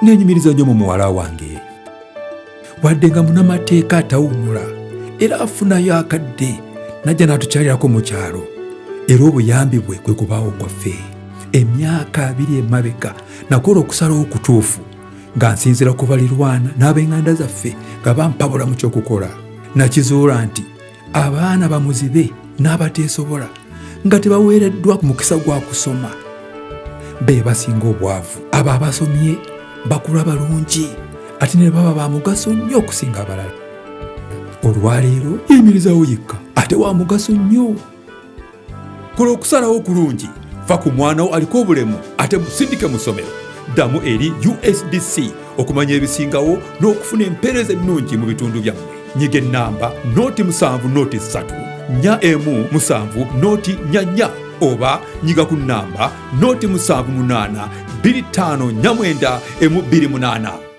Neenyumiriza nnyo mu muwala wange. Wadde nga munamateeka atawummula, era afunayo akadde najja n'atukyalirako mu kyalo, era obuyambi bwe kwe kubaawo kwaffe. Emyaka 20 emabega nakola okusalawo okutuufu nga nsinziira ku balirwana n'ab'eŋŋanda zaffe nga bampabula mu ky'okukola. Nakizuula nti abaana bamuzibe n'abateesobola nga tebaweereddwa mukisa gwa kusoma be basinga obwavu. Abo abasomye bakula balungi ate ne baba ba mugaso nnyo okusinga abalala. Olwaleero yeyimirizawo yekka ate wa mugaso nnyo. Kola okusalawo okulungi, fa ku mwana wo aliko obulemu ate musindike mu ssomero. Ddamu eri USDC okumanya ebisingawo n'okufuna empeereza ennungi mu bitundu byammwe. Nyiga ennamba noti 7 noti 3 4 1 7 noti 4 4 oba nyiga ku nnamba noti 7 8 2 5 4 9 1 2 8.